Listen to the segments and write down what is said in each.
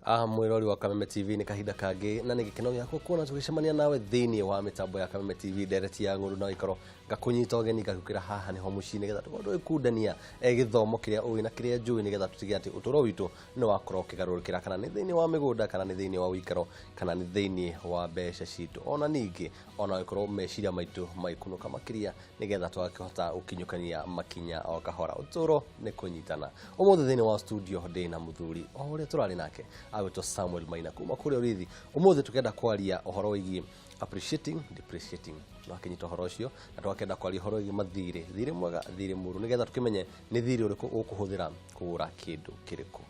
Mwĩrori wa Kameme TV, nĩ kahinda kangĩ na nĩ gĩkeno gĩakwa kuona tũgĩcemania nawe thĩinĩ wa mĩtambo ya Kameme TV, ndereti ya ng'ũndũ na gĩkoro. Ngakũnyita ũgeni, ngagũkĩra haha nĩho mũciĩ, nĩgetha tũkorwo tũgĩkundania gĩthomo kĩrĩa ũĩ na kĩrĩa njũĩ, nĩgetha tũtige atĩ ũtũũro witũ nĩ wakorwo ũkĩgarũrũkĩra, kana nĩ thĩinĩ wa mĩgũnda, kana nĩ thĩinĩ wa ũikaro, kana nĩ thĩinĩ wa mbeca citũ. Ona ningĩ ona gĩkorwo meciria maitũ magĩkunũka makĩria, nĩgetha twakĩhota gũkinyũkania makinya o kahora. Ũtũũro nĩ kũnyitana. Ũmũthĩ thĩinĩ wa studio ndĩ na mũthuri o ũrĩa tũrarĩ nake agwĩtwo Samuel Maina kuma kũrĩa Ũrĩithi. Ũmũthĩ tũkenda kwaria ũhoro wĩgiĩ appreciating depreciating. Twakĩnyita ũhoro ũcio na twakenda kwaria ũhoro wĩgiĩ mathirĩ, thirĩ mwega, thirĩ mũru, nĩgetha tũkĩmenye nĩ thirĩ ũrĩkũ ũkũhũthĩra kũgũra kĩndũ kĩrĩkũ.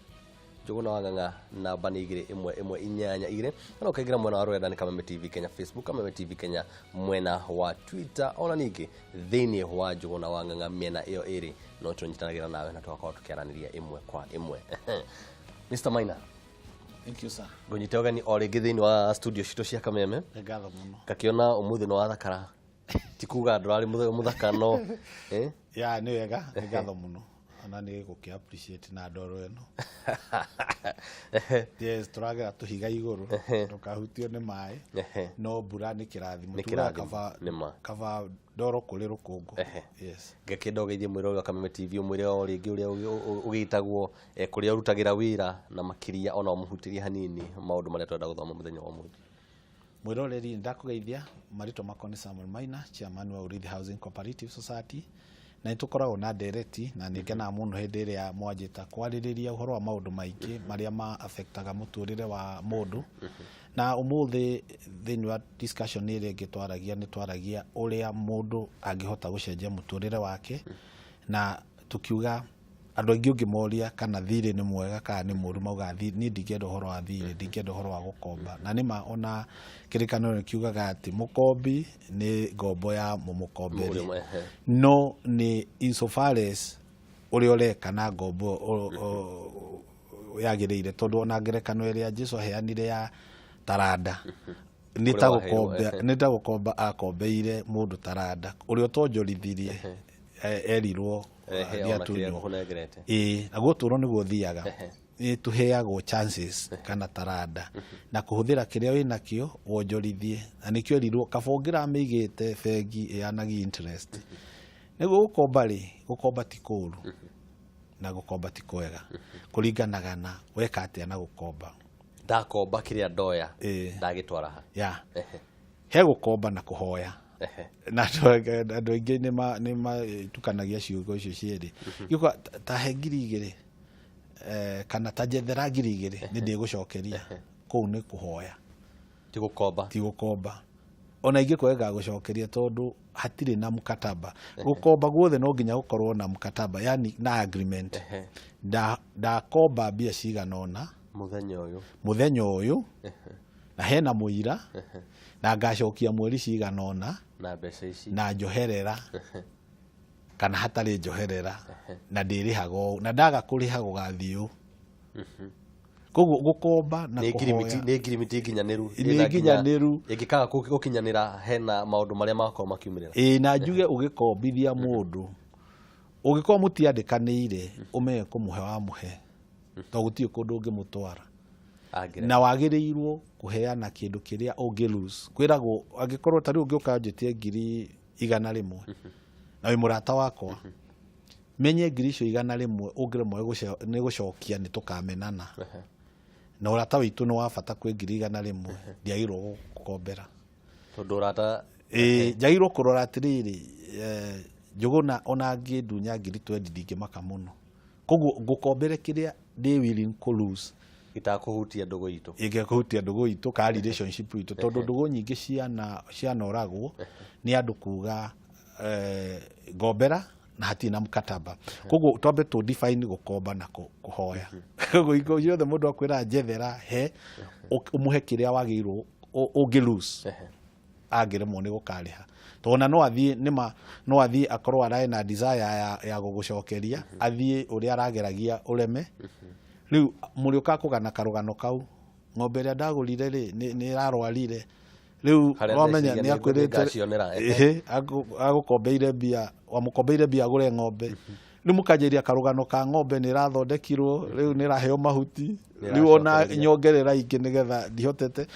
Njũgũna wa Ng'ang'a, namba nĩ 21182, kana ũkaingĩra mwena wa rũrenda nĩ Kameme TV Kenya Facebook, Kameme TV Kenya mwena wa Twitter, ona ningĩ thĩinĩ wa Njũgũna wa Ng'ang'a. Mĩena ĩyo ĩrĩ no tũnyitanagĩra nawe na tũgakorwo tũkĩaranĩria ĩmwe kwa ĩmwe. Mr Maina. Thank you, sir. Ngũnyite ũgeni o rĩngĩ thĩinĩ wa studio citũ cia Kameme. Nĩ ngatho mũno. Ngakĩona ũmũthĩ nĩ wathakara, ti kuga ndũrarĩ mũthaka no eh? Ya, nĩ wega, nĩ ngatho mũno. Ona nĩ gũkĩ appreciate na ndoro ĩno. Yes, tũragera tũhiga igũrũ, ndũkahutio nĩ maĩ. No mbura nĩ kĩrathimo. Nĩ Tugaga kĩrathimo, kaba nĩ ma. Kaba ndoro kũrĩ rũkũngũ. Yes. Ngakĩenda ũgeithie mwĩrori wa Kameme TV, ũmwĩre o rĩngĩ ũrĩa ũgĩtagwo, kũrĩa ũrutagĩra wĩra, na makĩria ona ũmũhutĩrie hanini maũndũ marĩa tũrenda gũthoma mũthenya wa ũmũthĩ. Mwĩroreri, ndakũgeithia. Marĩtwa makwa nĩ Samuel Maina, chairman wa Urithi Housing Cooperative Society, na nĩ tũkoragwo na ndereti na nĩ ngenaga mũno hĩndĩ ĩrĩa mwanjĩta kwarĩrĩria ũhoro wa maũndũ maingĩ marĩa ma affectaga mũtũrĩre wa mũndũ. Na ũmũthĩ thĩinĩ wa discussion ĩrĩa ĩngĩ twaragia, nĩ twaragia ũrĩa mũndũ angĩhota gũcenjia mũtũrĩre wake, na tukiuga andũ aingĩ ũngĩmoria kana thirĩ nĩ mwega kana nĩ mũru, maugaga, "Niĩ ndingĩenda ũhoro wa thirĩ, ndingĩenda ũhoro wa gũkomba." Na nĩma ona kĩrĩkanĩro nĩ kiugaga atĩ mũkombi nĩ ngombo ya mũmũkomberi. No nĩ insofar as ũrĩa ũreka na ngombo yagĩrĩire, tondũ ona ngerekano ĩrĩa Jesu aheanire ya taranda nĩ ta Ũrĩa waheirwo, gũkomba, nĩ ta gũkomba akombeire mũndũ taranda, ũrĩa ũtonjorithirie erirwo Rehe nĩ ona kĩrĩa atunywo. ngũkũnengerete. Ĩĩ, naguo ũtũũro nĩguo ũthiaga, nĩ tũheagwo chances kana taranda na kũhũthĩra kĩrĩa wĩ nakĩo wonjorithie, na nĩkĩo erirwo kaba ũngĩramĩigĩte bengi ĩanagi interest. Nĩguo gũkomba rĩ, gũkomba ti kũũru na gũkomba ti kwega, kũringanaga na weka atĩa na gũkomba. Ndakomba kĩrĩa ndoya, ndagĩtwara ha? Ya, he gũkomba na kũhoya. Na andũ aingĩ nĩ matukanagia ciugo icio cierĩ. Gĩũka ta he 2000, kana ta njethera 2000 nĩ ndĩgũcokeria, kũu nĩ kũhoya. Ti gũkomba. Ti gũkomba. Ona ingĩkwenga gũcokeria, tondũ hatirĩ na mkataba. Gũkomba guothe no nginya gũkorwo na mkataba, yani na agreement. Ndakomba mbia cigana ũna mũthenya ũyũ, mũthenya ũyũ, na hena mũira, na ngacokia mweri cigana ũna, na mbeca ici, na njoherera kana hatarĩ njoherera, na ndĩrĩhaga ũũ, na ndaga kũrĩha gũgathiĩ ũũ. Koguo gũkomba na nĩ ngirimiti, kũhoya nĩ ngirimiti nginyanĩru. Nĩ Ĩna nginya- nginyanĩru. Ĩngĩkaga gũkinyanĩra, hena maũndũ marĩa magakorwo makiumĩrĩra. Ĩĩ, na njuge ũgĩkombithia mũndũ, ũngĩkorwo mũtiandĩkanĩire, ũmenye kũmũhe wamũhe, tondũ gũtirĩ kũndũ ũngĩmũtwara. Angĩrega. Na wagĩrĩirwo kũheana kĩndũ kĩrĩa ũngĩ lose. Kwĩragwo angĩkorwo ta rĩu ũngĩũka njĩtie 100,000 na wĩ mũrata wakwa, menye ngiri icio 100 ũngĩremwo nĩ gũcokia, nĩ tũkamenana, na ũrata witũ nĩ wa bata kwĩ 100,000, ndiagĩrĩirwo gũkombera. Tondũ ũrata. Ĩĩ, njagĩrĩirwo kũrora atĩrĩrĩ, Njũgũna ona angĩndunya 20,000 ndingĩmaka mũno, koguo ngũkombere kĩrĩa ndĩ willing kũ lose. Itakũhutia ndũgũ itũ. Ĩngĩkũhutia ndũgũ itũ kana relationship itũ, tondũ ndũgũ nyingĩ ciana cianoragwo nĩ andũ kuga ngombera na hatirĩ na mkataba. Koguo twambe tũ define gũkomba na kũhoya. Koguo hingo ciothe mũndũ akwĩra njethera he, ũmũhe kĩrĩa wagĩrĩirwo ũngĩ lose angĩremwo nĩ gũkarĩha, tondũ ona no athiĩ nĩma, no athiĩ akorwo ararĩ na desire ya gũgũcokeria, athiĩ ũrĩa arageragia ũreme. Rĩu mũrĩũka kũgana karũgano kau, ng'ombe ĩrĩa ndagũrire rĩ, nĩ ĩrarwarire rĩu. Harĩa wamenya ndeciria nĩ akwĩrĩte nĩngacionera. Ĩhĩ, agũkombeire mbia, wamũkombeire mbia agũre ng'ombe, rĩu mũkanjĩria karũgano ka ng'ombe nĩ ĩrathondekirwo, rĩu nĩ ĩraheo mahuti. Rĩu ona Nĩracokereria. Nyongerera ingĩ nĩgetha ndihotete.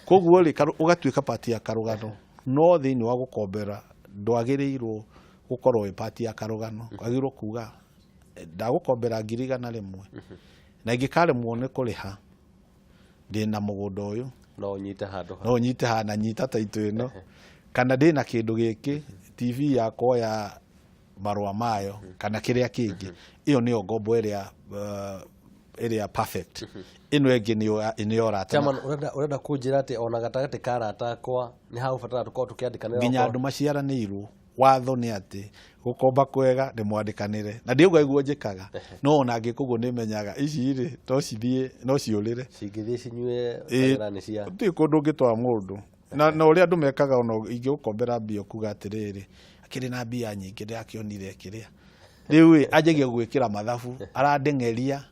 Koguo rĩ, ũgatuĩka part ya karũgano, no thĩinĩ wa gũkombera ndwagĩrĩirwo gũkorwo wĩ part ya karũgano. Wagĩrĩirwo kuga, "Ndagũkombera 100,000, na ingĩkaremwo nĩ kũrĩha, ndĩna mũgũnda ũyũ." No ũnyite handũ ha No ũnyite hana, nyita taitũ ĩno, kana ndĩna kĩndũ gĩkĩ, TV yakwa ya marũa mayo, kana kĩrĩa kĩngĩ. Ĩyo nĩyo ngombo ĩrĩa perfect. Ĩno ĩngĩ nĩyo ũrata. Chairman, ũrenda kũnjĩra atĩ ona gatagatĩ ka arata akwa nĩ hagũbatara tũkorwo tũkĩandĩkanĩra? Nginya andũ maciaranĩirwo. Watho nĩ atĩ gũkomba kwega nĩ mwandĩkanĩre, na ndiauga iguo njĩkaga, no ona angĩka ũguo nĩ menyaga ici rĩ, no cithiĩ, no ciũrĩre. Cingĩthiĩ cinyue kagĩra nĩ cia Gũtirĩ kũndũ ũngĩtwara mũndũ na ũrĩa andũ mekaga. Ona ingĩgũkombera mbia, ũkuga atĩrĩrĩ, akĩrĩ na mbia nyingĩ, ndĩrakĩonire kĩrĩa rĩu ĩ anjagia gwĩkĩra mathabu, arandeng'eria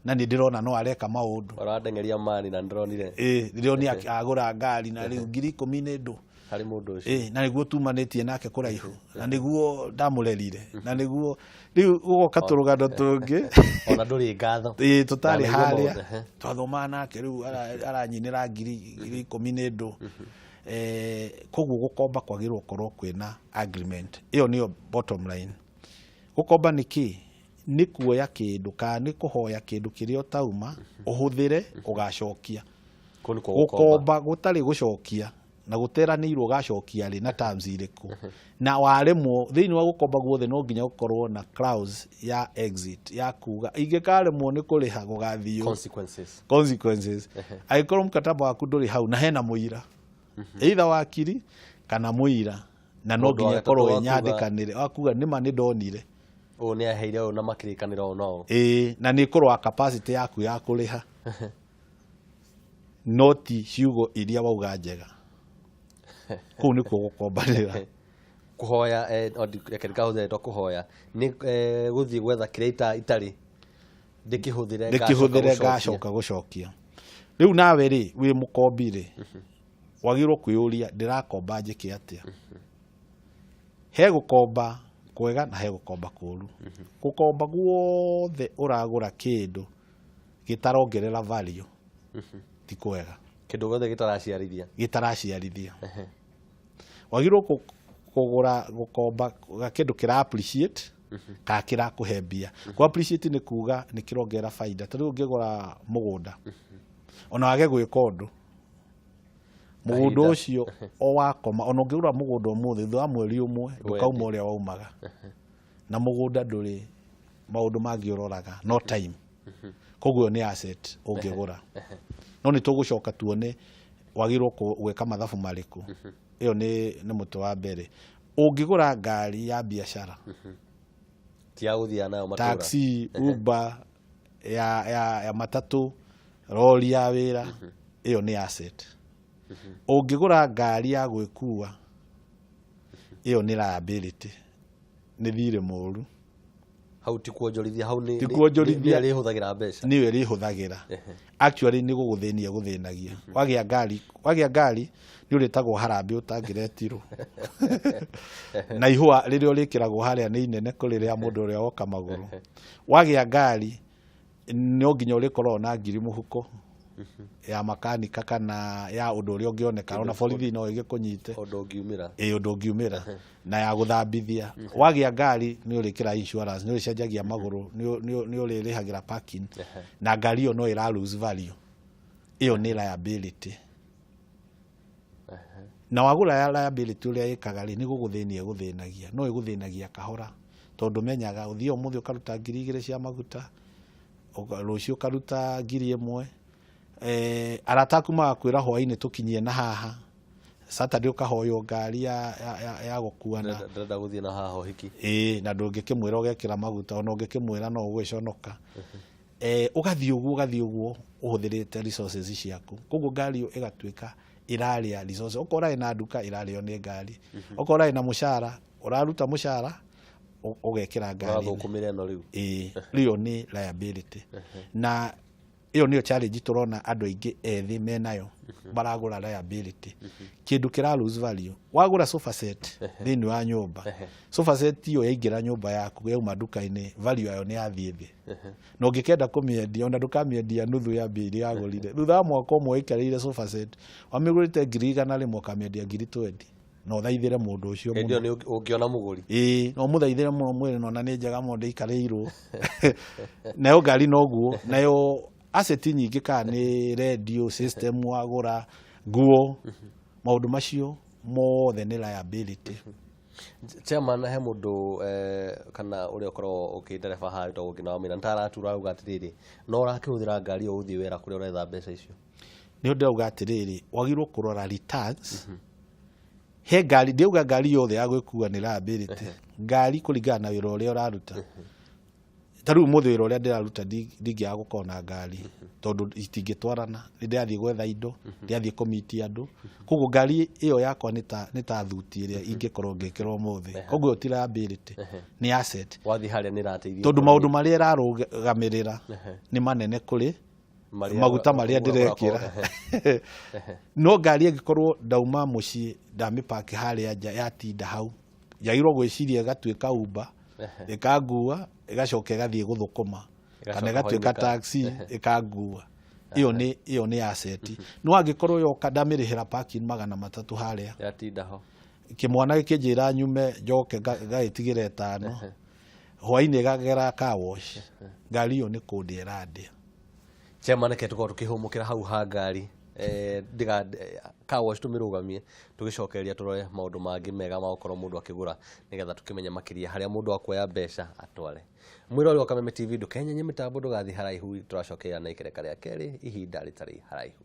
na nĩ ndĩrona no areka maũndũ. Ũrandengeria mani na ndĩronire. Ĩ ndĩronire agũra ngari na rĩu 10,000 nĩ ndũ harĩ mũndũ ũcio. Ĩ na nĩguo tumanĩtie nake kũraihu, na nĩguo ndamũrerire, na nĩguo rĩu gũgoka tũrũgano tũngĩ. Ona ndũrĩ ngatho. Ĩ tũtarĩ Ndanaigua harĩa maũndũ, ehe. twathomaga nake, rĩu aranyinĩra 10,000 nĩ ndũ. Koguo gũkomba kwagĩrĩirwo gũkorwo kwĩna agreement. Ĩyo nĩyo bottom line. Gũkomba nĩ kĩ? Nĩ kuoya kĩndũ kana nĩ kũhoya kĩndũ kĩrĩa ũtauma ũhũthĩre, ũgacokia. Kũu nĩkuo gũkomba. Gũkomba gũtarĩ gũcokia na gũteranĩirwo ũgacokia rĩ na terms irĩkũ na waremwo. Thĩinĩ wa gũkomba guothe no nginya gũkorwo na clause ya exit, ya kuga ingĩkaremwo nĩ kũrĩha gũgathiĩ ũũ. Consequences. Consequences. Angĩkorwo mkataba waku ndũrĩ hau na hena mũira, either wakiri kana mũira, na no Mũndũ nginya wa gatatũ ĩkorwo wa kuga- ĩnyandĩkanĩre wa kuga nĩma nĩ ndonire. Ũyũ nĩ aheire ũyũ na makĩrĩkanĩra ũũ na ũũ. Ĩĩ, na nĩ ĩkorwo wa capacity yaku ya kũrĩha, no ti ciugo iria wauga njega. Kũu nĩkuo gũkombanĩra. Kũhoya, reke ndikahũthĩre rĩtwa kũhoya, nĩ gũthiĩ gwetha kĩrĩa itarĩ, ndĩkĩhũthĩre. Ndĩkĩhũthĩre. Ngacoka gũcokia. Ngacoka gũcokia. Rĩu nawe rĩ, wĩ mũkombi rĩ, wagĩrĩirwo kwĩyũria, ndĩrakomba njĩke atĩa? He gũkomba kwega na he gũkomba kũru. Gũkomba guothe ũragũra kĩndũ gĩtarongerera value ti kwega. Kĩndũ gĩothe gĩtaraciarithia. Gĩtaraciarithia. Wagĩrĩirwo kũgũra, gũkomba kĩndũ kĩra appreciate kana kĩrakũhe mbia. Kũ appreciate nĩ kuga nĩ kĩrongerera baida. Ta rĩu ũngĩgũra mũgũnda, ona wage gwĩka ũndũ mũgũnda Kahinda. ũcio, o wakoma, ona ũngĩgũra mũgũnda ũmũthĩ, thutha wa mweri ũmwe ndũkauma ũrĩa waumaga. Na mũgũnda ndũrĩ maũndũ mangĩ ũroraga, no time. Koguo ĩyo nĩ asset ũngĩgũra, no nĩ tũgũcoka tuone wagĩrĩirwo gwĩka mathabu marĩkũ. Ĩyo nĩ mũtĩ wa mbere. Ũngĩgũra ngari ya biacara, ti ya gũthiaga nayo matũra, taxi, Uber, ya matatũ, rori ya wĩra, ĩyo nĩ asset. Ũngĩgũra ngari ya gwĩkua, ĩyo nĩ liability, nĩ thirĩ mũru. Hau ti kuonjorithia, hau nĩ Ti kuonjorithia. nĩ ĩrĩhũthagĩra mbeca. Nĩyo ĩrĩhũthagĩra. Actually nĩ gũgũthĩnia gũthĩnagia. Wagĩa ngari nĩ ũrĩtagwo harambĩ ũtangĩretirwo, na ihũa rĩrĩa ũrĩkĩragwo harĩa nĩ inene kũrĩ rĩa mũndũ ũrĩa woka magũrũ. Wagĩa ngari no nginya ũrĩkoragwo na ngiri mũhuko ya makanika kana ya ũndũ ũrĩa ũngĩoneka, ona borithi no ĩgĩkũnyite. Ũndũ ũngiumĩra. Ĩ ũndũ ũngiumĩra, na ya gũthambithia. Wagĩa ngari nĩ ũrĩkĩra insurance, nĩ ũrĩcenjagia magũrũ, nĩ ũrĩrĩhagĩra parking, na ngari ĩyo no ĩra lose value. Ĩyo nĩ liability. Na wagũra ya liability, ũrĩa ĩkaga rĩ, nĩ gũgũthĩnia ĩgũthĩnagia, no ĩgũthĩnagia kahora, tondũ menyaga ũthiĩ ũmũthĩ ũkaruta 2,000 cia maguta, rũciũ ũkaruta 1,000. Arata aku magakwĩra hwainĩ tũkinyie na haha, Saturday ũkahoywo ngari ya gũkuana. Ndĩrenda gũthiĩ na haha ũhiki. Ĩĩ, na ndũngĩkĩmwĩra ũgekĩra maguta, ona ũngĩkĩmwĩra no ũgwĩconoka. Ũgathiĩ ũguo, ũgathiĩ ũguo ũhũthĩrĩte resources ciaku. Koguo ngari ĩyo ĩgatuĩka ĩrarĩa resources. Okorwo ũrarĩ na nduka, ĩrarĩo nĩ ngari. Okorwo ũrarĩ na mũcara, ũraruta mũcara ũgekĩra ngari-inĩ. Ũrathũkũmĩra ĩno rĩu. Ĩĩ, rĩu ĩyo nĩ liability, na Ĩyo nĩyo challenge tũrona andũ aingĩ ethĩ menayo, maragũra liability, kĩndũ kĩra lose value. Wagũra sofa set thĩinĩ wa nyũmba, sofa set ĩyo yaingĩra nyũmba yaku yauma nduka-inĩ, value yayo nĩ yathiĩ thĩ, na ũngĩkenda kũmĩendia ona ndũkamĩendia nuthu ya mbia iria yagũrire. Thutha wa mwaka ũmwe waikarĩire sofa set, wamĩgũrĩte 100,000, ũkamĩendia 20,000, na ũthaithĩre mũndũ ũcio Hĩndĩ mũno. ĩyo nĩ ũngĩona mũgũri. Ĩĩ, no mũthaithĩre mũno, mwĩre nona nĩ njega mũno, ndĩikarĩirwo. Nayo ngari noguo, nayo asset nyingĩ, kana nĩ radio system wagũra, nguo, maũndũ macio mothe nĩ liability. Chairman, he mũndũ kana ũrĩa ũkoragwo ũkĩndereba haha wĩtagwo Ngina wa Maina nĩtaratura, auga atĩrĩrĩ, no ũrakĩhũthĩra ngari ĩyo gũthiĩ wĩra kũrĩa ũretha mbeca icio? Nĩ ndĩrauga atĩrĩrĩ, wagĩrĩirwo kũrora returns he ngari. Ndiauga ngari yothe ya gwĩkua nĩ liability. Ngari kũringana na wĩra ũrĩa ũraruta. Ta rĩu ũmũthĩ wĩra ũrĩa ndĩraruta, ndingĩaga gũkorwo na ngari tondũ itingĩtwarana. Nĩ ndĩrathiĩ gwetha indo, ndĩrathiĩ kũmiti andũ, koguo ngari ĩyo yakwa nĩ ta thuti ĩrĩa ingĩkorwo ngĩkĩra ũmũthĩ. Koguo ĩyo ti liability, nĩ asset. Wathiĩ harĩa nĩ ĩrateithia. Tondũ maũndũ marĩa ĩrarũgamĩrĩra nĩ manene kũrĩ maguta marĩa ndĩrekĩra. No ngari ĩngĩkorwo ndauma mũciĩ, ndamĩpaki harĩa nja, yatinda hau, njagĩrĩirwo gwĩciria ĩgatuĩka Uber, ĩkangua, ĩgacoka ĩgathiĩ gũthũkũma, kana Ĩgacoka ĩgatuĩka hwainĩ taxi ĩkangua. Ĩyo nĩ asset. No angĩkorwo yoka ndamĩrĩhĩra parking 300 harĩa, yatinda ho, kĩmwana gĩkĩnjĩra nyume njoke ngagĩtigĩra 5, hwainĩ ĩgagera car wash, ngari ĩyo nĩ kũndĩa ĩrandĩa. Chairman, reke tũkorwo tũkĩhũmũkĩra hau ha ngari, ndiga car wash, tũmĩrũgamie, tũgĩcokereria tũrore maũndũ mangĩ mega ma gũkorwo mũndũ akĩgũra, nĩgetha tũkĩmenye makĩria harĩa mũndũ akuoya mbeca atware. Mwĩrori wa Kameme TV, ndũkenyenye mĩtambo, ndũgathiĩ haraihu, tũracokeria na ikereka rĩa kerĩ ihinda rĩtarĩ haraihu.